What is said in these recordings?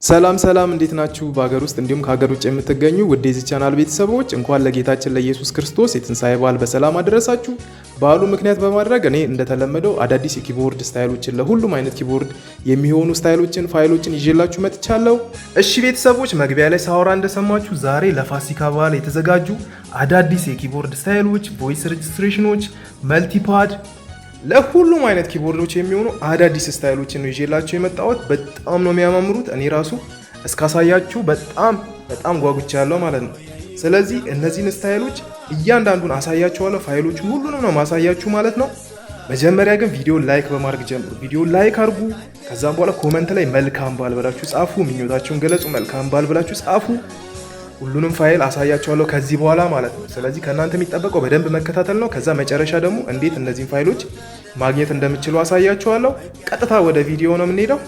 ሰላም ሰላም፣ እንዴት ናችሁ? በሀገር ውስጥ እንዲሁም ከሀገር ውጭ የምትገኙ ውድ የዚህ ቻናል ቤተሰቦች እንኳን ለጌታችን ለኢየሱስ ክርስቶስ የትንሣኤ በዓል በሰላም አደረሳችሁ። በዓሉ ምክንያት በማድረግ እኔ እንደተለመደው አዳዲስ የ keyboard style ኦችን፣ ለሁሉም አይነት keyboard የሚሆኑ style ኦችን፣ ፋይሎችን ይዤላችሁ መጥቻለሁ። እሺ ቤተሰቦች፣ መግቢያ ላይ ሳወራ እንደሰማችሁ ዛሬ ለፋሲካ በዓል የተዘጋጁ አዳዲስ የ keyboard style ኦች፣ voice registration ኦች፣ multipad፣ ለሁሉም አይነት keyboard ኦች የሚሆኑ አዳዲስ style ኦችን ነው ይዤላችሁ የመጣሁት። በጣም ነው የሚያማምሩት። እኔ ራሱ እስካሳያችሁ በጣም በጣም ጓጉቻለሁ ማለት ነው። ስለዚህ እነዚህን style ኦች እያንዳንዱን አሳያችኋለሁ። ፋይሎቹን ሁሉንም ነው ማሳያችሁ ማለት ነው። መጀመሪያ ግን ቪዲዮ like በማድረግ ጀምሩ። ቪዲዮ like አድርጉ። ከዛም በኋላ comment ላይ መልካም በዓል ብላችሁ ጻፉ። ምኞታችሁን ገለጹ። መልካም በዓል ብላችሁ ጻፉ። ሁሉንም ፋይል አሳያችኋለሁ ከዚህ በኋላ ማለት ነው። ስለዚህ ከእናንተ የሚጠበቀው በደንብ መከታተል ነው። ከዛ መጨረሻ ደግሞ እንዴት እነዚህን ፋይሎች ማግኘት እንደምትችሉ አሳያችኋለሁ። ቀጥታ ወደ ቪዲዮ ነው የምንሄደው።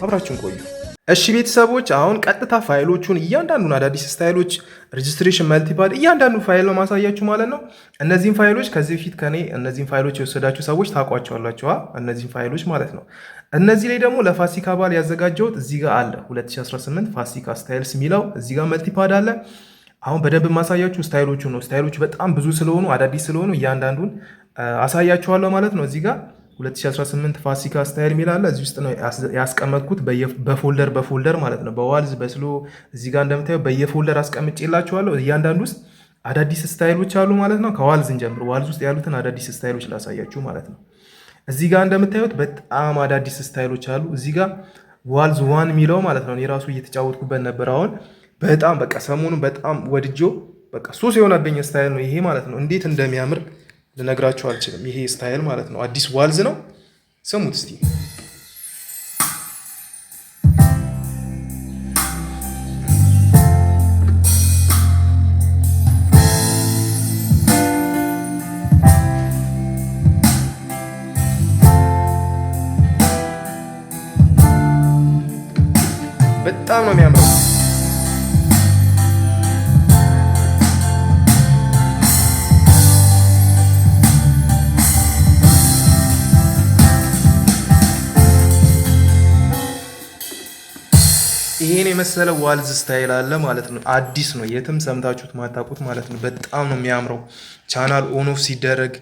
አብራችሁን ቆዩ። እሺ ቤተሰቦች፣ አሁን ቀጥታ ፋይሎቹን እያንዳንዱን አዳዲስ style ኦች፣ registration፣ multipad እያንዳንዱ ፋይል ነው ማሳያችሁ ማለት ነው። እነዚህን ፋይሎች ከዚህ በፊት ከኔ እነዚህን ፋይሎች የወሰዳችሁ ሰዎች ታውቋቸዋላችሁ፣ እነዚህን ፋይሎች ማለት ነው። እነዚህ ላይ ደግሞ ለፋሲካ በዓል ያዘጋጀሁት እዚህ ጋር አለ፣ 2018 ፋሲካ styles የሚለው እዚህ ጋር multipad አለ። አሁን በደንብ የማሳያችሁ style ኦቹ ነው። Style ኦቹ በጣም ብዙ ስለሆኑ፣ አዳዲስ ስለሆኑ እያንዳንዱን አሳያችኋለሁ ማለት ነው። እዚህ ጋር 2018 ፋሲካ style የሚል አለ። እዚህ ውስጥ ነው ያስቀመጥኩት በ folder በ folder ማለት ነው። በ waltz፣ በ slow እዚህ ጋር እንደምታየው በየ folder አስቀምጬላችኋለሁ። እያንዳንዱ ውስጥ አዳዲስ style ኦች አሉ ማለት ነው። ከ waltz እንጀምር። Waltz ውስጥ ያሉትን አዳዲስ style ኦች ላሳያችሁ ማለት ነው። እዚህ ጋር እንደምታዩት በጣም አዳዲስ style ኦች አሉ። እዚህ ጋር waltz one የሚለው ማለት ነው። እኔ ራሱ እየተጫወትኩበት ነበር። አሁን በጣም በቃ ሰሞኑን በጣም ወድጄው በቃ ሱስ የሆነብኝ style ነው ይሄ ማለት ነው። እንዴት እንደሚያምር ልነግራችሁ አልችልም። ይሄ style ማለት ነው። አዲስ waltz ነው። ስሙት እስቲ። በጣም ነው የሚያምረው። ይሄን የመሰለ waltz style አለ ማለት ነው። አዲስ ነው፣ የትም ሰምታችሁት ማታውቁት ማለት ነው። በጣም ነው የሚያምረው። Channel on off ሲደረግ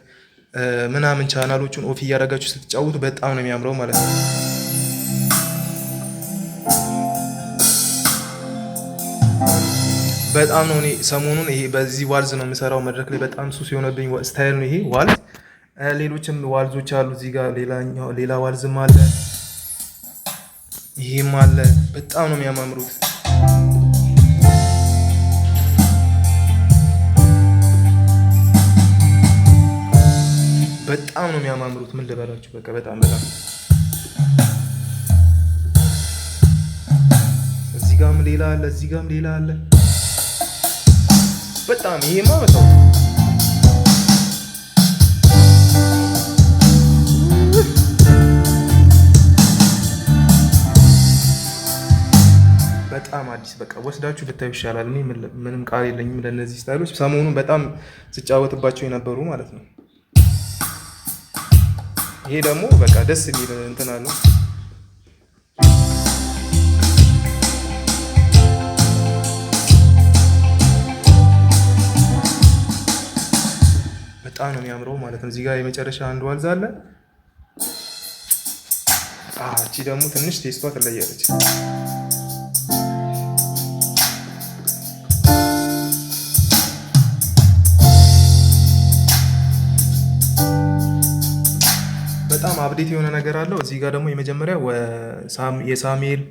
ምናምን channel ኦቹን off እያደረጋችሁ ስትጫወቱ በጣም ነው የሚያምረው ማለት ነው። በጣም ነው፣ እኔ ሰሞኑን ይሄ በዚህ waltz ነው የምሰራው መድረክ ላይ፣ በጣም ሱስ የሆነብኝ style ነው ይሄ waltz። ሌሎችም waltz ኦች አሉ እዚህ ጋር፣ ሌላኛው ሌላ waltz ም አለ፣ ይሄም አለ። በጣም ነው የሚያማምሩት። በጣም ነው የሚያማምሩት። ምን ልበላችሁ፣ በቃ በጣም በጣም። እዚህ ጋርም ሌላ አለ፣ እዚህ ጋርም ሌላ አለ። በጣም ይሄማ በጣም በጣም አዲስ፣ በቃ ወስዳችሁ ብታዩ ይሻላል። እኔ ምንም ቃል የለኝም ለእነዚህ style ኦች፣ ሰሞኑን በጣም ስጫወትባቸው የነበሩ ማለት ነው። ይሄ ደግሞ በቃ ደስ የሚል እንትን አለው። በጣም ነው የሚያምረው ማለት ነው። እዚህ ጋር የመጨረሻ አንድ waltz አለ። እቺ ደግሞ ትንሽ taste ኧ ትለያለች። በጣም update የሆነ ነገር አለው። እዚህ ጋር ደግሞ የመጀመሪያ የሳሙኤል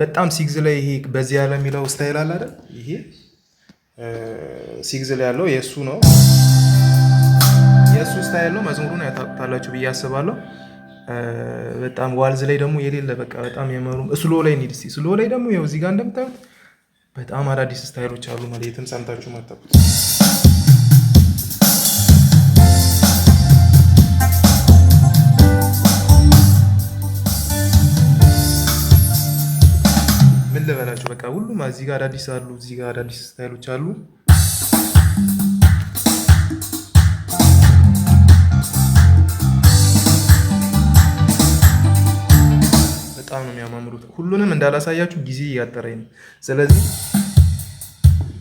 በጣም ሲግዝ ላይ ይሄ በዚህ ያለ የሚለው style አለ አይደል? ይሄ ሲግዝ ላይ ያለው የእሱ ነው፣ የእሱ style ነው። መዝሙሩን ያታውቁታላችሁ ብዬ አስባለሁ። በጣም waltz ላይ ደግሞ የሌለ በቃ በጣም የመሩ slow ላይ እንሂድ እስኪ። Slow ላይ ደግሞ ይኸው እዚህ ጋር እንደምታዩት በጣም አዳዲስ style ኦች አሉ ማለት፣ የትም ሰምታችሁ ማታውቁት። ምን ልበላችሁ፣ በቃ ሁሉም እዚህ ጋር አዳዲስ አሉ፣ እዚህ ጋር አዳዲስ style ኦች አሉ። በጣም ነው የሚያማምሩት። ሁሉንም እንዳላሳያችሁ ጊዜ እያጠረኝ ነው። ስለዚህ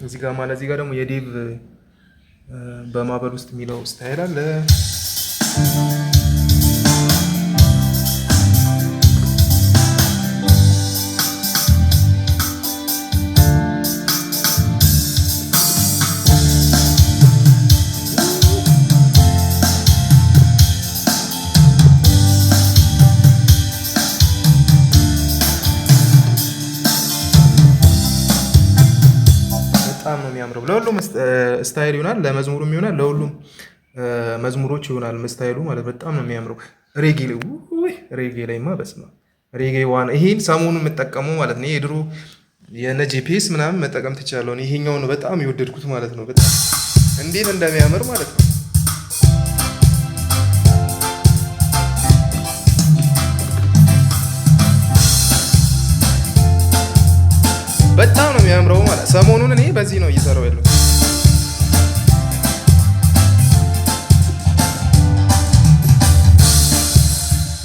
እዚህ ጋር ማለት እዚህ ጋር ደግሞ የዴቭ በማዕበል ውስጥ የሚለው style አለ። በጣም ነው የሚያምረው። ለሁሉም style ይሆናል፣ ለመዝሙሩም ይሆናል፣ ለሁሉም መዝሙሮች ይሆናል style ኡ ማለት በጣም ነው የሚያምረው። ሬጌ ላይ ውይ ሬጌ ላይማ በስመ አብ ሬጌ one ይሄን ሰሞኑን የምጠቀመው ማለት ነው። የድሮ የነ ጄፒኤስ ምናምን መጠቀም ትችላለሁ። ይሄኛው ነው በጣም የወደድኩት ማለት ነው። በጣም እንዴት እንደሚያምር ማለት ነው። በጣም ነው የሚያምረው ማለት ሰሞኑን እኔ በዚህ ነው እየሰራው ያለው።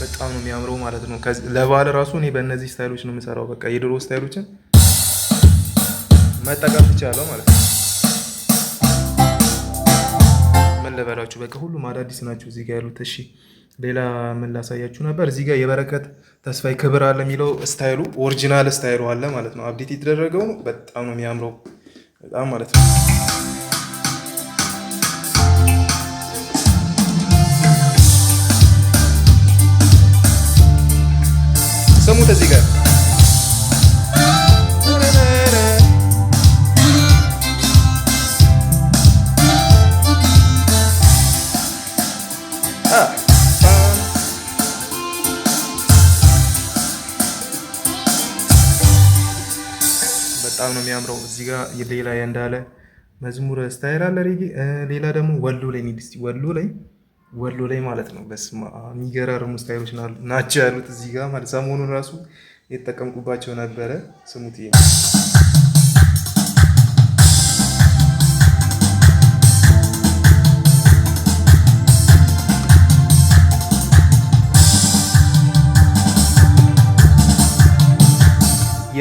በጣም ነው የሚያምረው ማለት ነው። ለበዓል ራሱ እኔ በእነዚህ style ኦች ነው የምሰራው። በቃ የድሮ style ኦችን መጠቀም ትችላለሁ ማለት ነው። ምን ልበላችሁ፣ በቃ ሁሉም አዳዲስ ናቸው እዚህ ጋር ያሉት። እሺ ሌላ ምን ላሳያችሁ ነበር? እዚህ ጋር የበረከት ተስፋዬ ክብር አለ የሚለው style ኡ original style ኡ አለ ማለት ነው። Update የተደረገው ነው። በጣም ነው የሚያምረው በጣም ማለት ነው። ስሙት እዚህ ጋር በጣም ነው የሚያምረው። እዚህ ጋር ሌላ እንዳለ መዝሙር style አለ ሬጌ። ሌላ ደግሞ ወሎ ላይ need እስቲ ወሎ ላይ ወሎ ላይ ማለት ነው። በስመ አብ የሚገራርሙ style ኦች ናቸው ያሉት እዚህ ጋር ማለት ሰሞኑን ራሱ የተጠቀምኩባቸው ነበረ። ስሙት ይሄ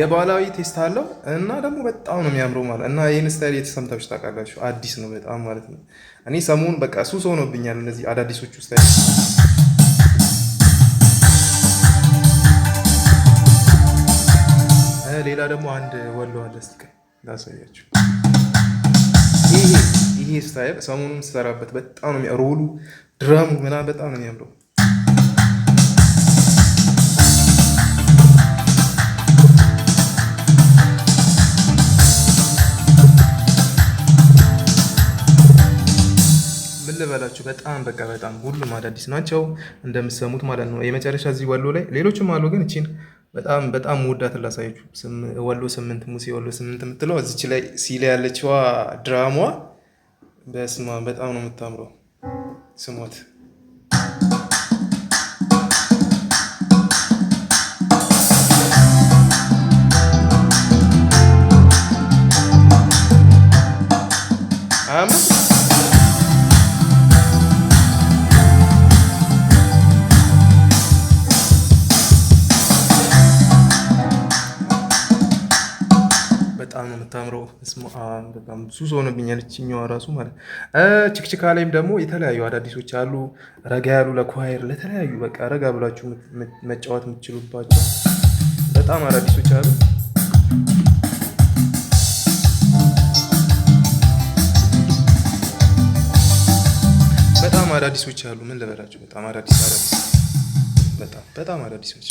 የባህላዊ taste አለው እና ደግሞ በጣም ነው የሚያምረው ማለት እና ይህን style የተሰምታችሁ ታውቃላችሁ። አዲስ ነው በጣም ማለት ነው። እኔ ሰሞኑን በቃ ሱስ ሆኖብኛል እነዚህ አዳዲሶቹ style። ሌላ ደግሞ አንድ ወሎ አለ፣ እስቲ ላሳያችሁ። ይሄ style ሰሞኑን ስሰራበት በጣም ነው roll ኡ፣ drum ኡ ምናምን በጣም ነው የሚያምረው። ልበላችሁ በጣም በቃ በጣም ሁሉም አዳዲስ ናቸው እንደምትሰሙት ማለት ነው። የመጨረሻ እዚህ ወሎ ላይ ሌሎችም አሉ፣ ግን እቺን በጣም በጣም ወዳትን ላሳያችሁ። ወሎ 8 ሙሴ ወሎ 8 የምትለው እዚች ላይ ሲል ያለችዋ ድራሟ በስማ በጣም ነው የምታምረው። ስሟት። አያምርም? በጣም ነው የምታምረው። በጣም ሱስ ሆኖብኛል እችኛዋ ራሱ ማለት። ችክችካ ላይም ደግሞ የተለያዩ አዳዲሶች አሉ፣ ረጋ ያሉ ለ choir ለተለያዩ በቃ ረጋ ብላችሁ መጫወት የምትችሉባቸው በጣም አዳዲሶች አሉ። በጣም አዳዲሶች አሉ። ምን ልበላችሁ፣ በጣም አዳዲስ አዳዲስ በጣም በጣም አዳዲሶች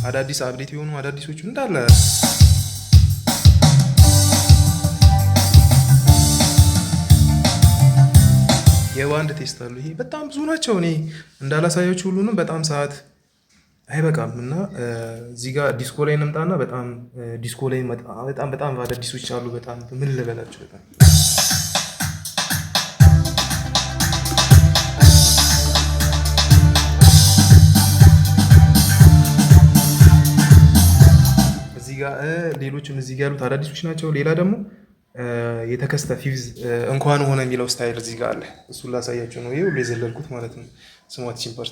አዳዲስ update የሆኑ አዳዲሶቹ እንዳለ የባንድ taste አሉ። ይሄ በጣም ብዙ ናቸው። እኔ እንዳላሳያችሁ ሁሉንም በጣም ሰዓት አይበቃም እና እዚህ ጋር ዲስኮ ላይ እንምጣና በጣም ዲስኮ ላይ በጣም በጣም አዳዲሶች አሉ። በጣም ምን ልበላችሁ በጣም እዚህ ጋር ሌሎችም እዚህ ጋር ያሉት አዳዲሶች ናቸው። ሌላ ደግሞ የተከስተ fifth እንኳን ሆነ የሚለው style እዚህ ጋር አለ። እሱን ላሳያችሁ ነው። ይሄ ሁሉ የዘለልኩት ማለት ነው። ስሟት part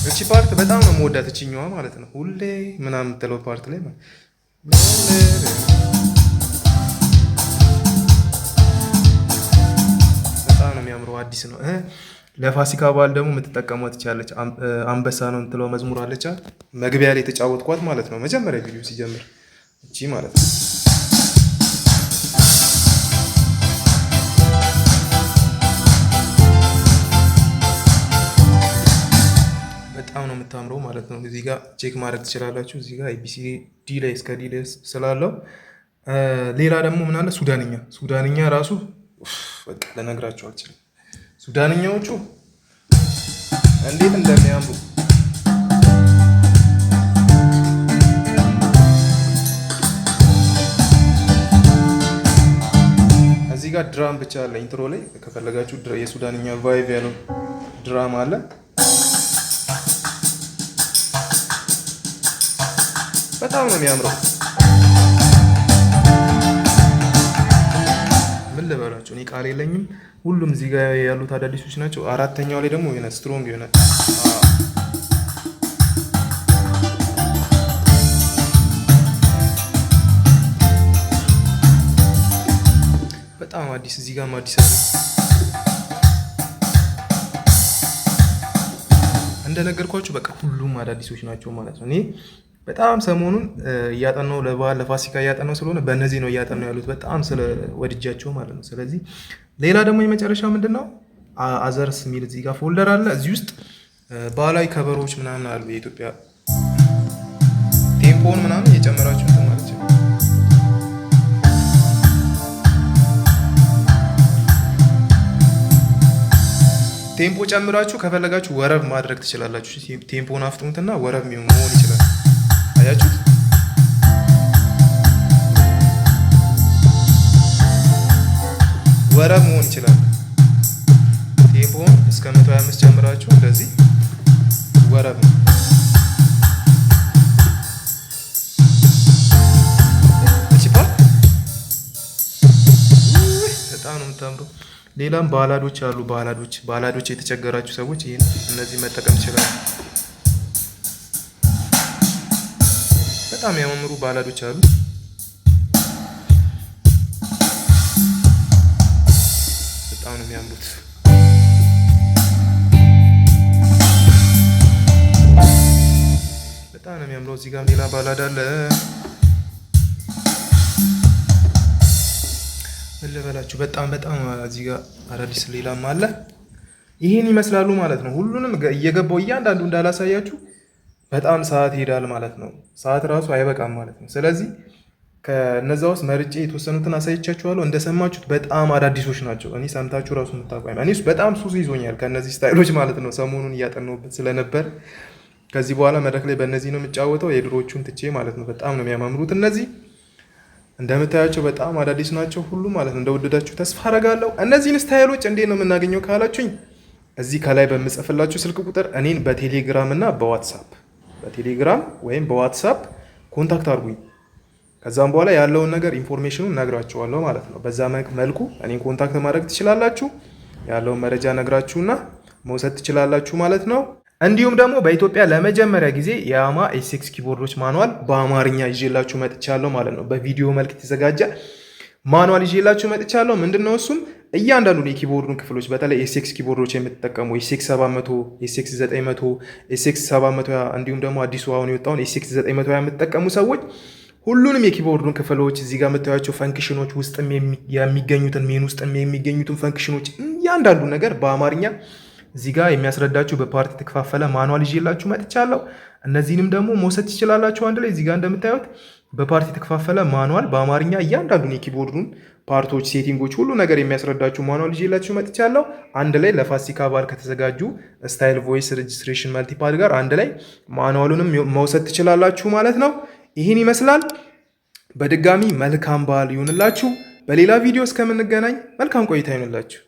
እቺ part በጣም ነው የምወዳት፣ እችኛዋ ማለት ነው። ሁሌ ምናምን የምትለው part ላይ ማለት በጣም ነው የሚያምረው። አዲስ ነው። ለፋሲካ በዓል ደግሞ የምትጠቀሟት ትችላለች። አንበሳ ነው የምትለው መዝሙር አለቻ መግቢያ ላይ የተጫወትኳት ማለት ነው። መጀመሪያ ቪዲዮ ሲጀምር እቺ ማለት ነው። በጣም ነው የምታምረው ማለት ነው። እዚህ ጋር check ማድረግ ትችላላችሁ። እዚህ ጋር ABCD ላይ እስከ D ላይ ስላለው ሌላ ደግሞ ምን አለ? ሱዳንኛ ሱዳንኛ ራሱ በቃ ልነግራችሁ አልችልም። ሱዳንኛዎቹ እንዴት እንደሚያምሩ እዚህ ጋር drum ብቻ አለ intro ላይ ከፈለጋችሁ የሱዳንኛ vibe ያለው drum አለ። በጣም ነው የሚያምረው። ምን ልበላችሁ እኔ ቃል የለኝም። ሁሉም እዚህ ጋር ያሉት አዳዲሶች ናቸው። አራተኛው ላይ ደግሞ የሆነ strong የሆነ በጣም አዲስ እዚህ ጋርም አዲስ አለ። እንደነገርኳችሁ በቃ ሁሉም አዳዲሶች ናቸው ማለት ነው። እኔ በጣም ሰሞኑን እያጠናው ለበዓል ለፋሲካ እያጠናው ስለሆነ በእነዚህ ነው እያጠናው ያሉት በጣም ስለወድጃቸው ማለት ነው። ስለዚህ ሌላ ደግሞ የመጨረሻ ምንድን ነው others የሚል እዚህ ጋር folder አለ። እዚህ ውስጥ ባህላዊ ከበሮዎች ምናምን አሉ። የኢትዮጵያ tempo ውን ምናምን እየጨመራችሁ እንትን ማለት ነው። tempo ጨምራችሁ ከፈለጋችሁ ወረብ ማድረግ ትችላላችሁ። tempo ውን አፍጥኑትና ወረብ መሆን ይችላል። አያችሁት? ወረብ መሆን ይችላል። tempo ውን እስከ 125 ጨምራችሁ እንደዚህ ወረብ ነው። እቺ part በጣም ነው የምታምረው። ሌላም ballad ኦች አሉ። ballad ኦች ballad ኦች የተቸገራችሁ ሰዎች ይሄን እነዚህ መጠቀም ይችላሉ። በጣም የሚያማምሩ ballad ኦች አሉ። በጣም ነው የሚያምሩት። በጣም ነው የሚያምረው። እዚህ ጋር ሌላ ballad አለ። ምን ልበላችሁ፣ በጣም በጣም እዚህ ጋር አዳዲስ ሌላም አለ። ይሄን ይመስላሉ ማለት ነው። ሁሉንም እየገባው እያንዳንዱ እንዳላሳያችሁ በጣም ሰዓት ይሄዳል ማለት ነው። ሰዓት ራሱ አይበቃም ማለት ነው። ስለዚህ ከነዛ ውስጥ መርጬ የተወሰኑትን አሳይቻችኋለሁ። እንደሰማችሁት በጣም አዳዲሶች ናቸው። እኔ ሰምታችሁ ራሱ የምታውቁ እኔ በጣም ሱስ ይዞኛል ከእነዚህ style ኦች ማለት ነው። ሰሞኑን እያጠናሁበት ስለነበር ከዚህ በኋላ መድረክ ላይ በእነዚህ ነው የምጫወተው፣ የድሮዎቹን ትቼ ማለት ነው። በጣም ነው የሚያማምሩት እነዚህ እንደምታያቸው በጣም አዳዲስ ናቸው ሁሉ ማለት ነው። እንደወደዳችሁ ተስፋ አረጋለሁ። እነዚህን style ኦች እንዴት ነው የምናገኘው ካላችሁኝ እዚህ ከላይ በምጽፍላችሁ ስልክ ቁጥር እኔን በቴሌግራም እና በዋትሳፕ በቴሌግራም ወይም በዋትሳፕ contact አድርጉኝ። ከዛም በኋላ ያለውን ነገር information ኑን ነግራችኋለሁ ማለት ነው። በዛ መልኩ እኔን contact ማድረግ ትችላላችሁ። ያለውን መረጃ ነግራችሁና መውሰድ ትችላላችሁ ማለት ነው። እንዲሁም ደግሞ በኢትዮጵያ ለመጀመሪያ ጊዜ የያማሃ SX keyboard ኦች manual በአማርኛ ይዤላችሁ መጥቻለሁ ማለት ነው። በቪዲዮ መልክ የተዘጋጀ manual ይዤላችሁ መጥቻለሁ። ምንድን ነው እሱም እያንዳንዱን የ keyboard ኡን ክፍሎች በተለይ SX keyboard ኦች የምትጠቀሙ SX 700፣ SX 900፣ SX 720 እንዲሁም ደግሞ አዲሱ አሁን የወጣውን SX 920 የምትጠቀሙ ሰዎች ሁሉንም የ keyboard ኡን ክፍሎች እዚህ ጋር የምታዩቸው function ኦች ውስጥም የሚገኙትን ሜኑ ውስጥም የሚገኙትን function ኦች እያንዳንዱ ነገር በአማርኛ እዚህ ጋር የሚያስረዳችሁ በ part የተከፋፈለ manual ይዤላችሁ መጥቻለሁ። እነዚህንም ደግሞ መውሰድ ትችላላችሁ። አንድ ላይ እዚህ ጋር እንደምታዩት በ part የተከፋፈለ manual በአማርኛ እያንዳንዱን የ keyboard ኡን part ኦች፣ setting ኦች፣ ሁሉ ነገር የሚያስረዳችሁ manual ይዤላችሁ መጥቻለሁ። አንድ ላይ ለፋሲካ በዓል ከተዘጋጁ style voice registration multipad ጋር አንድ ላይ manual ኡንም መውሰድ ትችላላችሁ ማለት ነው። ይህን ይመስላል። በድጋሚ መልካም በዓል ይሁንላችሁ። በሌላ ቪዲዮ እስከምንገናኝ መልካም ቆይታ ይሁንላችሁ።